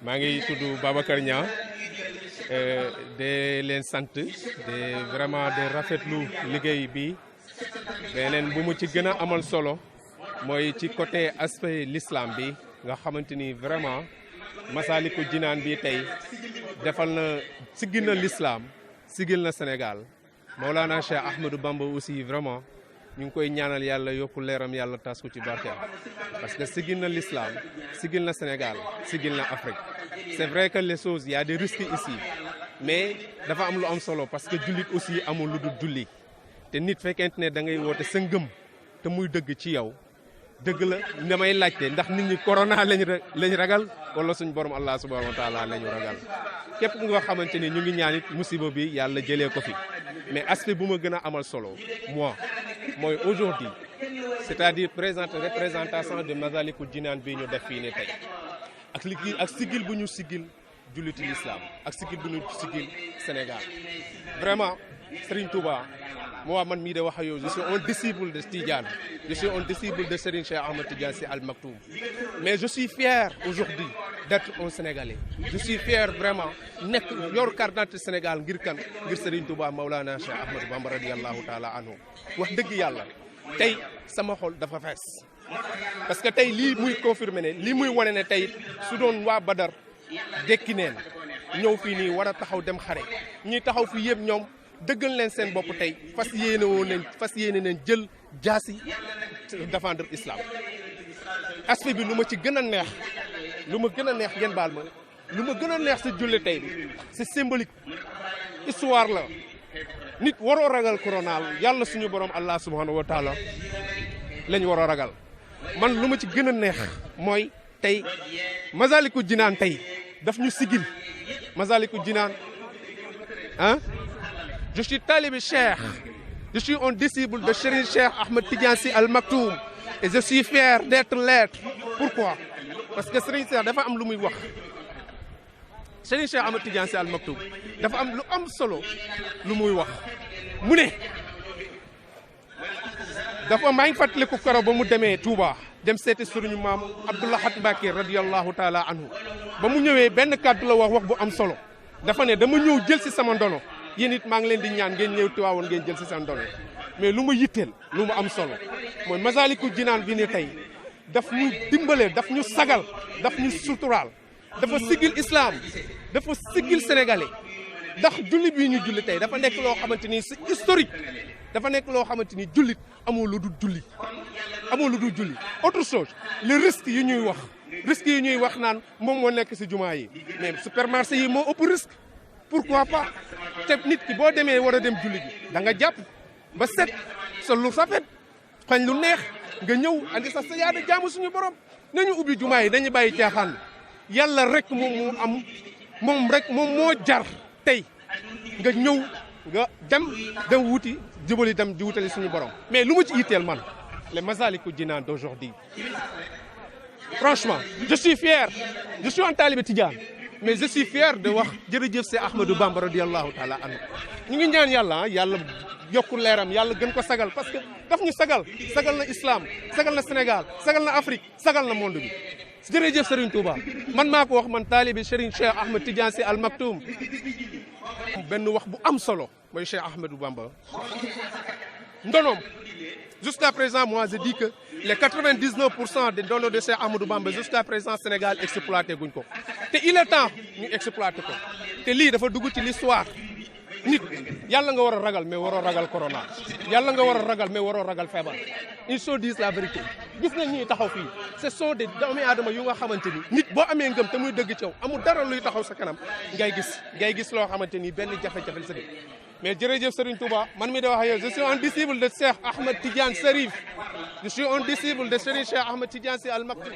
maa ngi tudd Babacar Niang de leen sant de vraiment de rafetlu liggéey bi beneen bu mu ci gën a amal solo mooy ci côté aspect l'islam bi nga xamante ni vraiment Massalikul Jinaan bi tey defal na sigil na l'islam sigil na Sénégal Maulana Cheikh Ahmadou Bamba aussi vraiment ñu ngi koy ñaanal yàlla yokku leeram yàlla tas ko ci barkeem parce que sigil na l'islam sigil na Sénégal sigil na Afrique c'est vrai que les choses il y a des risques ici mais dafa am lu am solo parce que jullit aussi amul lu dul julli te nit fekkente ne da ngay woote sa ngëm te muy dëgg ci yow dëgg la damay laajte ndax nit ñi corona lañ ragal wala suñ borom Allah subhanahu wa taala lañu ragal képp nga xamante ni ñu ngi ñaan it musiba bi yàlla jëlee ko fi mais aspect bu ma gën a amal solo moi mooy aujourd'hui c'est-à-dire représentation de Massalikul Jinaan bi ñu def fii ni tey ak liggéey ak sigil bu ñu sigil julliti l'islam ak sigil bu ñu sigil Sénégal vraiment Serigne Touba moi man mii de wax ak yow je suis un disciple de Tidiane je suis un disciple de Serigne Cheikh Ahmed Tidiane Sy Al Maktoum mais je suis fier aujourd'hui d'être un Sénégalais je suis fier vraiment nekk yor carte d'identité Sénégal ngir kan ngir Serigne Touba Maulana Cheikh Ahmadou Bamba radiyallahu taala anhu wax dëgg yàlla tey sama xol dafa fees parce que tey lii muy confirmer ne lii muy wane ne tey su doon waa Badar dekki neen ñëw fii nii war a taxaw dem xare ñi taxaw fii yëpp ñoom dëggal leen seen bopp tey fas yéene neen jël jaasi défendre islam aspect bi lu ma ci gën a neex ngeen baal ma lu ma gën a neex si julli tey bi c'est symbolique histoire la nit waroo ragal corona yàlla suñu borom Allah subhanahu wa taala lañ war a ragal man lu ma ci gën a neex mooy tey Massalikul Jinaan tey daf ñu sigil Massalikul Jinaan ah je suis talibé Cheikh je suis un disciple de Serigne Cheikh Ahmed Tidiane Sy Al Maktoum et je suis fier d'être l'être pourquoi parce que Serigne Cheikh dafa am lu muy wax Serigne Cheikh Ahmed Tidiane Sy Al Maktoum dafa am lu am solo lu muy wax mu ne dafa maa ngi fàttaliku koro ba mu demee Touba dem seeti suñu maam Abdoulahat Mbacké radiyallahu taala anhu ba mu ñëwee benn kàddu la wax bu am solo dafa ne dama ñëw jël si sama ndono yéen it maa ngi leen di ñaan ngeen ñëw Tiwaawoon ngeen jël si seen ndono mais lu ma yitteel lu ma am solo mooy Massalikul Jinaan bi ne tey daf ñu dimbale daf ñu sagal daf ñu suturaal dafa sigil islam dafa sigil sénégalais ndax julli bii ñu julli tey dafa nekk loo xamante ni c'est historique dafa nekk loo xamante ni jullit amoo lu dul julli autre chose les risques yi ñuy wax naan moom moo nekk si jumaa yi mais supermarché yi moo ëpp risque pourquoi pas te nit ki boo demee war a dem julli gi da nga jàpp ba set sol lu rafet xañ lu neex nga ñëw andi sa yaada jaamu suñu borom nañu ubbi jumaa yi dañu bàyyi caaxaan yàlla rek moom moo jar tey nga ñëw nga dem wuti jubali dem di wutali suñu borom mais lu ma ci yitteel man les Massalikul Jinaan d'aujourd'hui franchement je suis fier je suis un talibé Tidiane mais je suis fier de wax jërëjëf Cheikh Ahmadou Bamba radiyallahu taala anhu ñu ngi ñaan yàlla yokku leeram yàlla gën ko sagal parce que daf ñu sagal na islam sagal na Sénégal sagal na Afrique sagal na monde bi jërëjëf Serigne Touba man maa ko wax man taalibi Serigne Cheikh Ahmed Tidiane Sy Al Maktoum benn wax bu am solo mooy Cheikh Ahmadou Bamba ndonoom jusqu'à présent moi je dis que les 99% des ndono de Cheikh Ahmadou Bamba jusqu'à présent Sénégal exploité guñ ko te il est temps ñu exploité ko te lii dafa dugg ci l'histoire nit yàlla nga war a ragal mais waroo ragal corona yàlla nga war a ragal mais waroo ragal feebar il faut dire la vérité gis nañ ñuy taxaw fii ce sont des doomi aadama yu nga xamante ni nit boo amee ngëm te muy dëgg ci yow amul dara luy taxaw sa kanam ngay gis loo xamante ni benn jafe-jafe sa dëkk mais jërëjëf Serigne Touba man mi de wax yow je suis un disciple de Cheikh Ahmed Tidiane Serif je suis un disciple de Serigne Cheikh Ahmed Tidiane Sy Al Maktoum